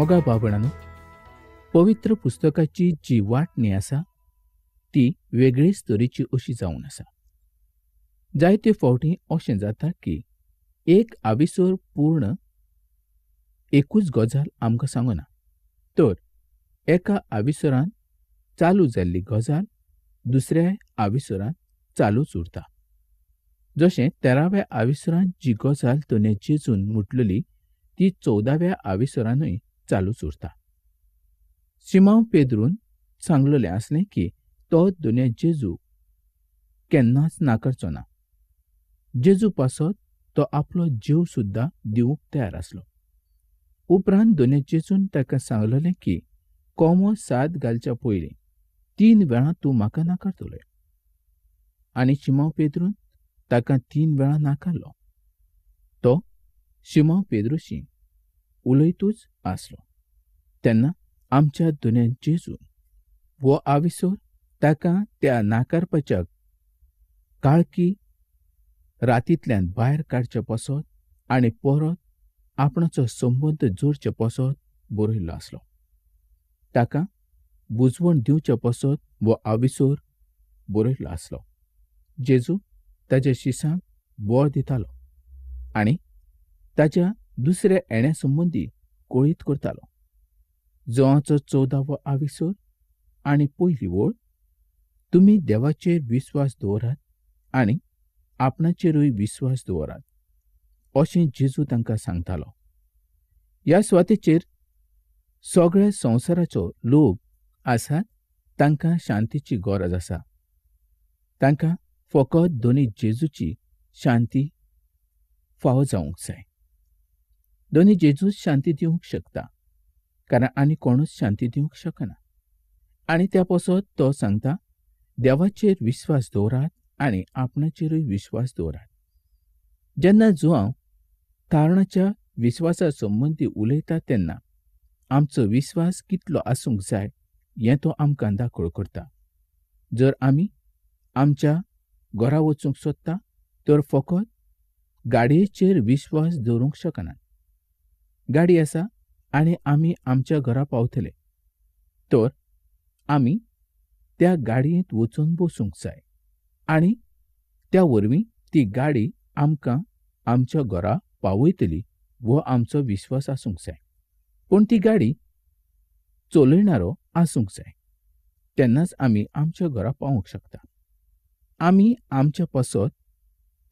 मोगा भावणानो, पवित्र पुस्तकाची जी वांटणी आसा ती वेगळेच तरेची अशी जावन आसा. जायते फावटी अशें जाता की एक आविसोर पूर्ण एकूच गजाल आमकां सांगना, तर एका आविसोरान चालू जाल्ली गजाल दुसऱ्या आविसोरान चालूच उरता. जशें 13व्या आविसोरान जी गजाल तने जेजून म्हटलेली ती 14व्या आविसोरानूय चालूच उरता. शिमांव पेद्रून सांगलेलें आसलें की तो दोनया जेजू केन्नाच नाकारचो ना. जेजू पासत तो आपलो जीव सुद्दां दिवंक तयार आसलो. उपरांत दोनया जेजून ताका सांगलेलें की कोमो साद घालच्या पयलीं 3 वेळां तूं म्हाका नाकारतलोय. आनी शिमांव पेद्रून ताका 3 वेळां नाकारलो. तो शिमांव पेद्रूशी उलयतूच आसलो तेन्ना आमच्या दोनया जेजून वो आविसोर ताका त्या नाकारपाच्या काळकी रातींतल्यान भायर काडचे पासत आनी परत आपणाचो संबंद जोडचे पासत बरयल्लो आसलो. ताका बुजवण दिवचे पासत वो आविसोर बरयल्लो आसलो. जेजू ताच्या शिसांक बळ दितालो आनी ताच्या दुसऱ्या येण्या संबंदी कळीत करतालो. जुवांचो 14वो आविसोर आनी पयली वळ, तुमी देवाचेर विस्वास दवरात आनी आपणाचेरूय विस्वास दवरात अशें जेजू तांकां सांगतालो. ह्या सुवातेचेर सगळ्या संवसाराचो लोक आसात, तांकां शांतीची गरज आसा. तांकां फकत दोनी जेजूची शांती फावो जावंक जाय. दोनी जेजूच शांती दिवंक शकता, कारण आनी कोणूच शांती दिवंक शकना. आनी त्या पासत तो सांगता, देवाचेर विस्वास दवरात आनी आपणाचेरूय विस्वास दवरात. जेन्ना जुवांव तारणाच्या विस्वासा संबंदी उलयता तेन्ना आमचो विस्वास कितलो आसूंक जाय हें तो आमकां दाखोळ करता. जर आमी आमच्या घरा वचूंक सोदता तर फकत गाडयेचेर विस्वास दवरूंक शकना. गाडी आसा आनी आमी आमच्या घरा पावतले तर आमी त्या गाडयेंत वचून बसूंक जाय आनी त्या वरवीं ती गाडी आमकां आमच्या घरा पावयतली हो आमचो विस्वास आसूंक जाय. पूण ती गाडी चलयणारो आसूंक जाय, तेन्नाच आमी आमच्या घरा पावूंक शकता. आमी आमच्या पासत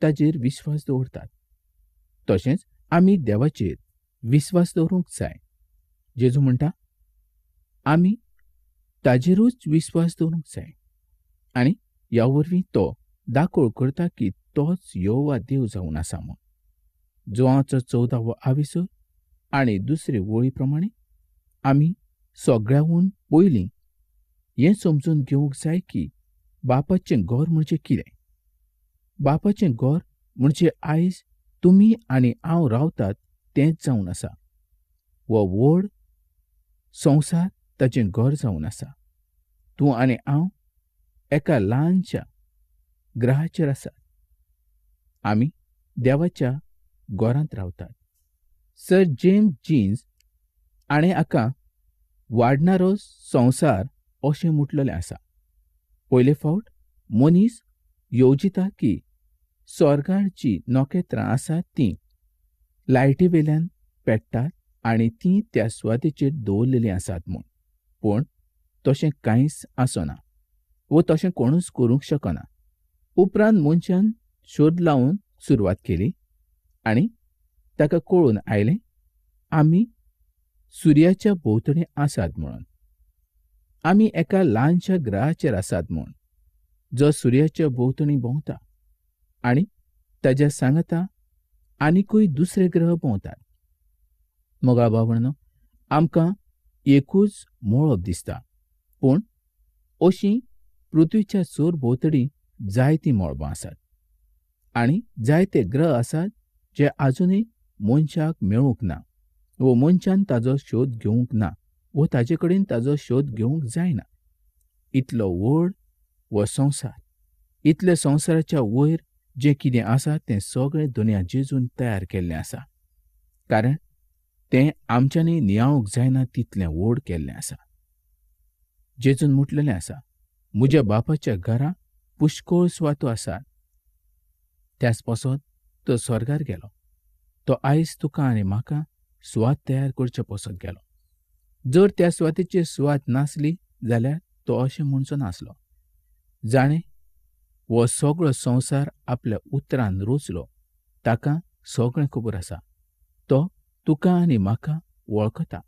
ताजेर विस्वास दवरतात, तशेंच आमी देवाचेर विस्वास दवरूंक जाय. जेजू म्हणटा, आमी ताजेरूच विस्वास दवरूंक जाय आनी ह्या वरवीं तो दाखोळ करता की तोच यहोवा देव जावन आसा म्हूण. जुवांचो 14वो आविसोर आनी दुसरे वळी प्रमाणे आमी सगळ्याहून पयलीं हें समजून घेवंक जाय की बापाचें घर म्हणजे कितें. बापाचें घर म्हणजे आयज तुमी आनी हांव रावतात तेंच जावन आसा. हो व्हड संवसार ताचें घर जावन आसा. तूं आनी हांव एका ल्हानशा ग्रहाचेर आसात. आमी देवाच्या घरांत रावतात. सर जेम्स जीन्स हाणें हाका वाडणारो संवसार अशें म्हटलेलें आसा. पयले फावट मनीस येवजिता की स्वर्गार जीं नखेत्रां आसात तीं लायटीवेल्यान पेट्टात आनी तीं त्या सुवातेचेर दवरलेलीं आसात म्हूण. पूण तशें कांयच आसना वो तशें कोणूच करूंक शकना. उपरांत मनशान शोध लावन सुरवात केली आनी ताका कळून आयलें आमी सुर्याच्या भोंवतणी आसात म्हणून, आमी एका ल्हानशा ग्रहाचेर आसात म्हूण जो सुर्याच्या भोंवतणी भोंवता आनी ताज्या सांगाता आनिकूय दुसरे ग्रह भोंवतात. मोगाळ भावंडांनो, आमकां एकूच मळब दिसता, पूण अशीं पृथ्वीच्या सरभोंवतणी जायतीं मळबां आसात आनी जायते ग्रह आसात जे आजुनूय मनशाक मेळूंक ना वो मनशान ताजो शोध घेवंक ना वो ताजे कडेन ताजो शोध घेवंक जायना. इतलो व्हड हो संवसार, इतले संवसाराच्या वयर जें कितें आसा तें सगळें दुनिया जेजून तयार केल्लें आसा, कारण तें आमच्यांनी नियाळूंक जायना तितलें व्हड केल्लें आसा. जेजून म्हटलेलें आसा, म्हज्या बापाच्या घरा पुष्कळ सुवातो आसात. त्याच पासत तो स्वर्गार गेलो. तो आयज तुका आनी म्हाका सुवात तयार करचे पासत गेलो. जर त्या सुवातेचेर सुवात नासली जाल्यार तो अशें म्हणचो नासलो, जाणें हो सगळो संवसार आपल्या उतरान रचलो ताका सगळें खबर आसा. तो तुका आनी म्हाका वळखता.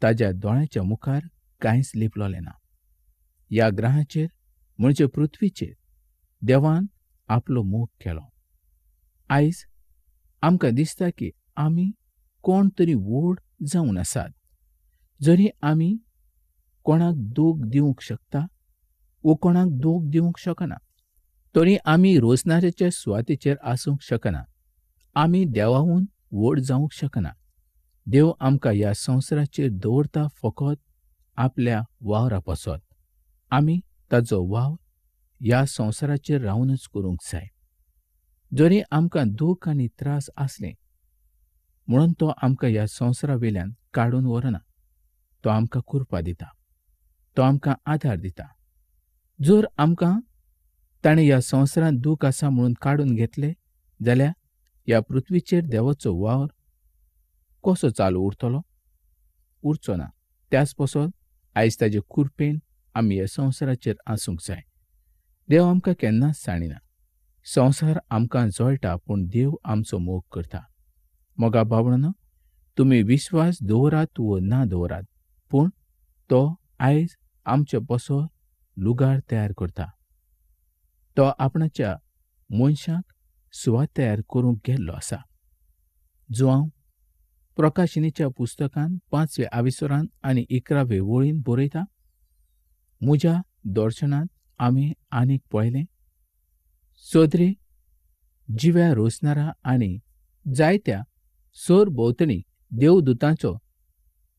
ताज्या दोळ्यांच्या मुखार कांयच लिपलोलें ना. ह्या ग्रहाचेर म्हणजे पृथ्वीचेर देवान आपलो मोग केलो. आयज आमकां दिसता की आमी कोण तरी व्हड जावन आसात. जरी आमी कोणाक दोग दिवंक शकता वो कोणाक दोग दिवंक शकना तरी आमी रोजनाऱ्याच्या सुवातेचेर आसूंक शकना. आमी देवाहून व्हड जावंक शकना. देव आमकां ह्या संवसाराचेर दवरता फकत आपल्या वावरा पासत. आमी ताजो वावर ह्या संवसाराचेर रावूनच करूंक जाय. जरी आमकां दुख्ख आनी त्रास आसले म्हणून तो आमकां ह्या संवसारा वेल्यान काडून व्हरना. तो आमकां कृपा दिता, तो आमकां आदार दिता. जर आमकां ताणें ह्या संवसारांत दुख्ख आसा म्हणून काडून घेतले जाल्यार ह्या पृथ्वीचेर देवाचो वावर कसो चालू उरतलो? उरचो ना. त्याच पासत आयज ताजे कृपेन आमी ह्या संवसाराचेर आसूंक जाय. देव आमकां केन्नाच सांडिना. संवसार आमकां जळटा पूण देव आमचो मोग करता. मोगा बाबडांनो, तुमी विश्वास दवरात वो ना दवरात पूण तो आयज आमचे पासत लुगार तयार करता. तो आपणाच्या मनशाक सुवात तयार करूंक गेल्लो आसा. जुआंव प्रकाशिनीच्या पुस्तकान 5 व्या आविसरान आनी 11 वे वळीन बरयता, म्हज्या दर्शनांत आमी आनीक पळयलें सदरे जिव्या रोसनारा आनी जायत्या सरभोंवतणी देवदूतांचो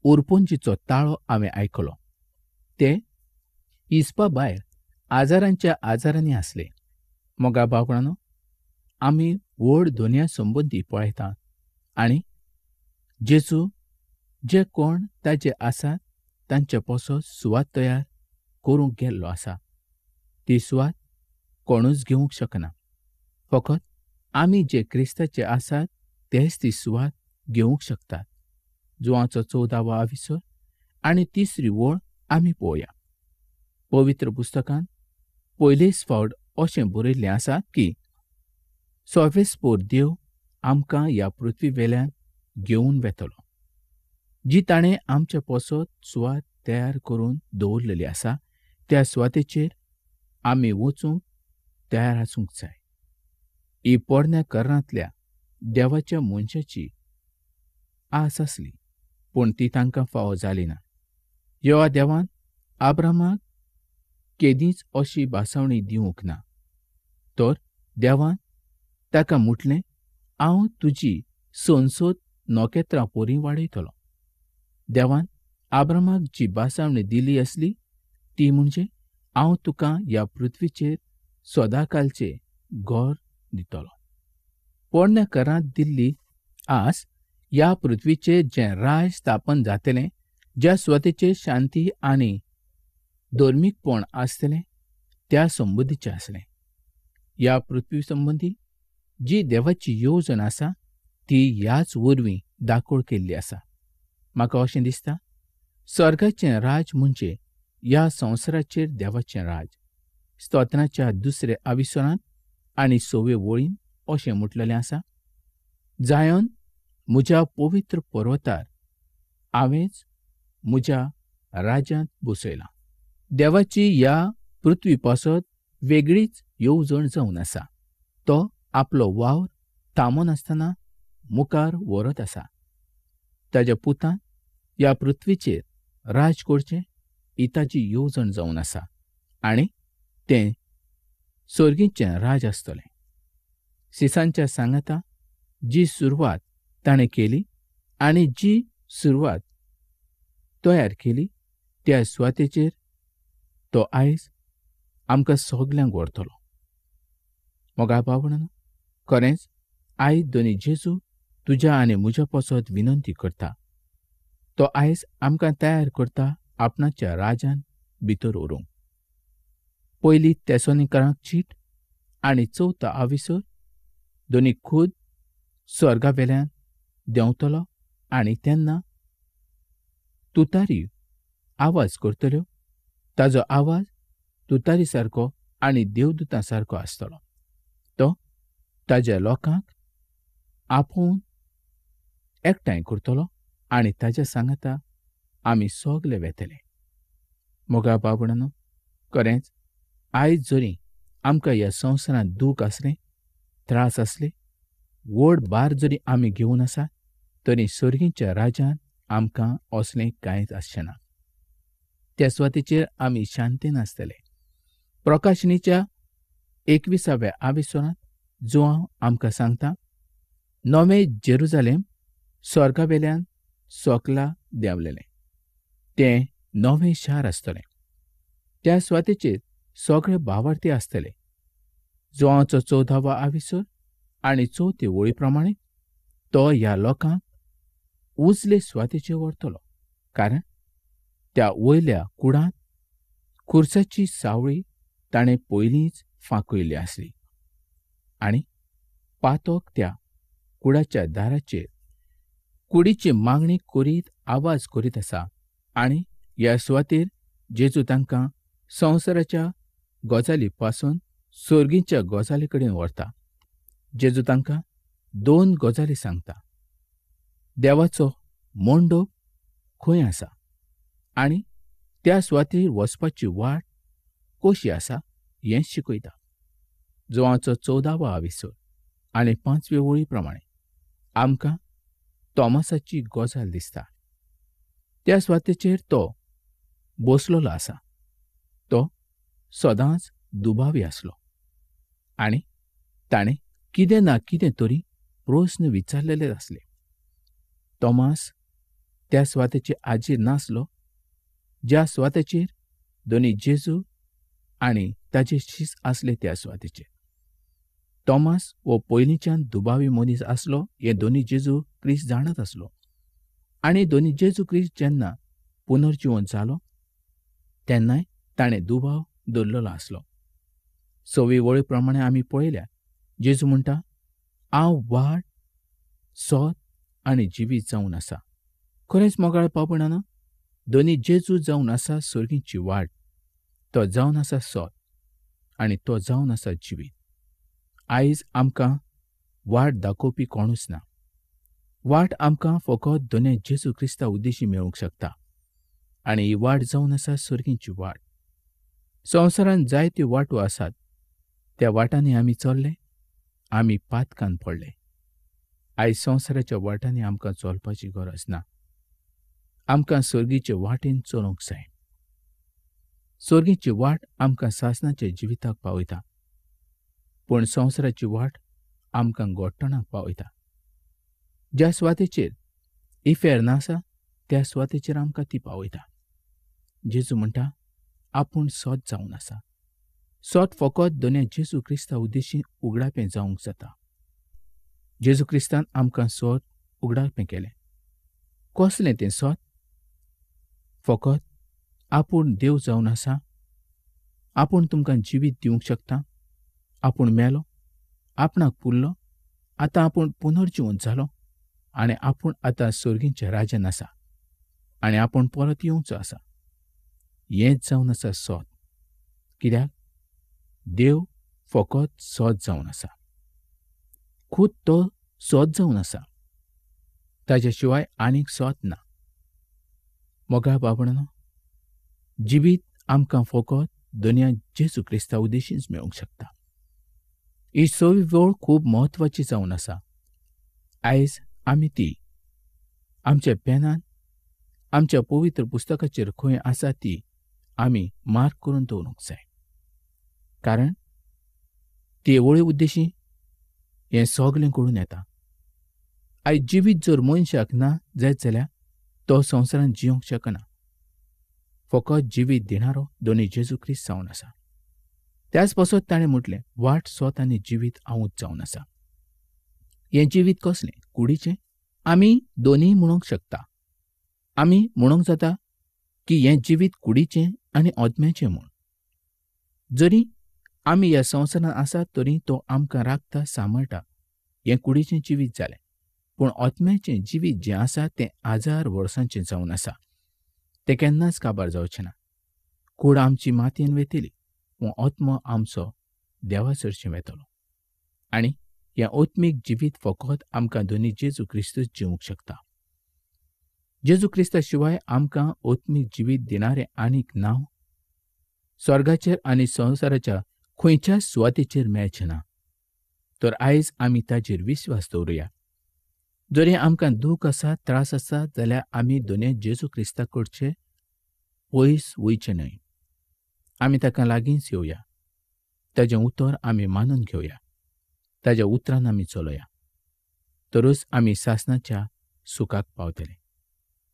उरपोंजीचो ताळो हांवें आयकलो. ते हिसपा भायर आजारांच्या आजारांनी आसले. मोगा बाबडांनो, आमी व्हड धोनया संबंदी पळयतात आनी जेजू जे कोण ताजे आसात तांचे पासत सुवात तयार करूंक गेल्लो आसा. ती सुवात कोणूच घेवंक शकना. फकत आमी जे क्रिस्ताचे आसात तेच ती सुवात घेवंक शकतात. जुआंचो 14वो आविसर आनी 3री वळ आमी पळोवया. पवित्र पुस्तकान पयलेच फावट अशें बरयल्लें आसा की सर्वेस्पोर देव आमकां ह्या पृथ्वी वेल्यान घेवन वेतलो. जी ताणें आमचे पासत सुवात तयार करून दवरलेली आसा त्या सुवातेचेर आमी वचूंक तयार आसूंक जाय. ही पोरण्या करांतल्या देवाच्या मनशाची आस आसली पूण ती तांकां फावो जाली ना. यहोवा देवान आब्रामाक केदींच अशी भासावणी दिवंक ना, तर देवान ताका म्हटलें, हांव तुजी संसद नखेत्रां पोरी वाडयतलो. देवान आब्रामाक जी भासावणी दिली आसली ती म्हणजे हांव तुका ह्या पृथ्वीचेर सदाकालचें घर दितलो. पोरण्या करांत दिल्ली आस ह्या पृथ्वीचेर जें राज स्थापन जातलें, ज्या सुवातेचेर शांती आनी धर्मीकपण आसतलें त्या संबंदीचें आसलें. ह्या पृथ्वी संबंदी जी देवाची येवजण आसा ती ह्याच वरवीं दाखोळ केल्ली आसा. म्हाका अशें दिसता स्वर्गाचें राज म्हणजे ह्या संवसाराचेर देवाचें राज. स्तोत्राच्या 2 आविसरांत आनी 6 वळीन अशें म्हटलेलें आसा, जायन म्हज्या पवित्र पर्वतार हांवेंच म्हज्या राज्यांत बसयलां. देवाची ह्या पृथ्वी पासत वेगळीच येवजण जावन आसा. तो आपलो वावर थांबनासतना मुखार व्हरत आसा. ताज्या पुतान ह्या पृथ्वीचेर राज करचें ही ताजी येवजण जावन आसा आनी तें सर्गीचें राज आसतलें. सिसांच्या सांगाता जी सुरवात ताणें केली आनी जी सुरवात तयार केली त्या सुवातेचेर तो आयज आमकां सगल्यांक व्हरतलो. मोगा बाबडांनो, खरेंच आयज दोनी जेजू तुज्या आनी म्हज्या पासत विनंती करता. तो आयज आमकां तयार करता आपणाच्या राजान भितर व्हरूंक. पयली तेसोनिकरांक चीट आनी चवथो आविसर दोनी खुद स्वर्गा वेल्यान देंवतलो आनी तेन्ना तुतारी आवाज करतल्यो. ताजो आवाज तुतारी सारको आनी देवदूतां सारको आसतलो. तो ताज्या लोकांक आपोवन एकठांय करतलो आनी ताज्या सांगाता आमी सगले वेतले. मोगा बाबणानो, खरेंच आयज जरी आमकां ह्या संवसारांत दूख आसलें, त्रास आसले, व्हड भार जरी आमी घेवन आसा, तरी सर्गीच्या राजान आमकां असलें कांयच आसचें ना. त्या सुवातेचेर आमी शांतीन आसतले. प्रकाशनीच्या 21व्या आविसरांत जुआंव आमकां सांगता, नवें जेरुजालेम स्वर्गावेल्यान सोकला देंवलेलें, तें नवें शार आसतलें. त्या सुवातेचेर सगळे भावार्थी आसतले. जुआंवचो 14वो आविसर आनी चवथे वळी प्रमाणे तो ह्या लोकांक उजले सुवातेचेर व्हरतलो, कारण त्या वयल्या कुडांत खुर्साची सावळी ताणें पयलींच फांकयल्ली आसली आनी पातक त्या कुडाच्या दाराचेर कुडीची मागणी करीत आवाज करीत आसा. आनी ह्या सुवातेर जेजू तांकां संवसाराच्या गजाली पासून सर्गीच्या गजाली कडेन व्हरता. जेजू तांकां दोन गजाली सांगता, देवाचो मंडप खंय आसा आनी त्या सुवातेर वचपाची वाट कशी आसा हें शिकयता. जुआंवचो 14वो आविसर आनी 5वे वळी प्रमाणे आमकां तॉमासाची गजाल दिसता. त्या सुवातेचेर तो बसलेलो आसा. तो सदांच दुबावी आसलो आनी ताणें कितें ना कितें तरी प्रस्न विचारलेले आसले. तॉमास त्या सुवातेचेर हाजीर नासलो ज्या सुवातेचेर दोनी जेजू आनी ताजे शीस आसले त्या सुवातेचेर. तॉमास हो पयलींच्यान दुबावी मनीस आसलो हें दोनी जेजू क्रिस्त जाणत आसलो आनी दोनी जेजू क्रिस्त जेन्ना पुनर्जिवन जालो तेन्नाय ताणें दुबाव दवरलेलो आसलो. 6वी वळी प्रमाणे आमी पळयल्या, जेजू म्हणटा, हांव वाट, सत आनी जिवीत जावन आसा. खरेंच मोगाळ पावपणान, दोनी जेजू जावन आसा सर्गीची वाट, तो जावन आसा सत आनी तो जावन आसा जिवीत. आयज आमकां वाट दाखोवपी कोणूच ना. वाट आमकां फकत दोने जेजू क्रिस्ता उद्देशी मेळूंक शकता आनी ही वाट जावन आसा सर्गीची वाट. संवसारांत जायत्यो वाटो आसात, त्या वाटांनी आमी चल्ले, आमी पातकान पडले. आयज संवसाराच्या वाटांनी आमकां चलपाची गरज ना. आमकां सर्गीचे वाटेन चलूंक जाय. सर्गीची वाट आमकां सासणाच्या जिविताक पावयता, पूण संवसाराची वाट आमकां गोडटणाक पावयता. ज्या सुवातेचेर इफेर्न आसा त्या सुवातेचेर आमकां ती पावयता. जेजू म्हणटा, आपूण सत जावन आसा. सत फकत दोन्या जेजू क्रिस्ता उद्देशीन उगडापें जावंक जाता. जेजू क्रिस्तान आमकां सत उगडापें केलें. कसलें तें सत? फकत आपूण देव जावन आसा, आपूण तुमकां जिवीत दिवंक शकता, आपूण मेलो, आपणाक पुरलो, आतां आपूण पुनर्जिवन जालो आनी आपूण आतां सर्गीच्या राजान आसा आनी आपूण परत येवचो आसा. हेंच जावन आसा सत. कित्याक देव फकत सत जावन आसा, खूद तो सत जावन आसा, ताज्या शिवाय आनीक सत ना. मोगा बाबणानो, जिवीत आमकां फकत दुनिया जेजू क्रिस्ता उद्देशीच मेळूंक शकता. ही सवी वेळ खूब म्हत्वाची जावन आसा. आयज आमी ती आमच्या पेनान आमच्या पवित्र पुस्तकाचेर खंय आसा ती आमी मार्क करून दवरूंक जाय, कारण ते वळी उद्देशी हें सगलें करून येता. आयज जिवीत जर मनशाक ना जायत जाल्यार तो संवसारांत जिवंक शकना. फकत जिवीत दिणारो दोनी जेजू क्रिस्त जावन आसा. त्याच पासत ताणें म्हटलें, वाट, सत आनी जिवीत हांवूच जावन आसा. हें जिवीत कसलें? कुडीचें? आमी दोनूय म्हणूंक शकता. आमी म्हणूंक जाता की हें जिवीत कुडीचें आनी आत्म्याचें म्हूण. जरी आमी ह्या संवसारांत आसात तरी तो आमकां राखता, सांबाळटा. हें कुडीचें जिवीत जालें, पूण आत्म्याचें जिवीत जें आसा तें 1000 वर्सांचें जावन आसा. तें केन्नाच काबार जावचें ना. कूड आमची मातयेन वेतली, पूण आत्मो आमचो देवा सरशीं वेतलो. आनी हें आत्मीक जिवीत फकत आमकां धनी जेजू क्रिस्तूच जिवूंक शकता. जेजू क्रिस्ता शिवाय आमकां आत्मीक जिवीत दिणारें आनीक नांव स्वर्गाचेर आनी संवसाराच्या खंयच्याच सुवातेचेर मेळचें ना. तर आयज आमी ताजेर विस्वास दवरुया. जरी आमकां दूख आसा, त्रास आसा जाल्यार आमी धन्या जेजू क्रिस्ता कडचे पयस वयचे न्हय. आमी ताका लागींच येवया. ताजें उतर आमी मानून घेवया. ताज्या उतरान आमी चलोया. तरच आमी सासणाच्या सुखाक पावतले.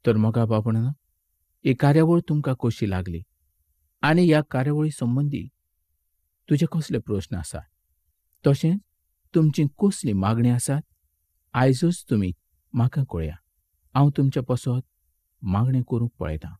तर मोगा बाबणानो, ही कार्यावळ तुमकां कशी लागली आनी ह्या कार्यावळी संबंदी तुजे कसले प्रस्न आसात, तशेंच तुमची कसली मागणी आसात, आयजूच तुमी म्हाका कळया. हांव तुमच्या पासत मागणें करूंक पळयतां.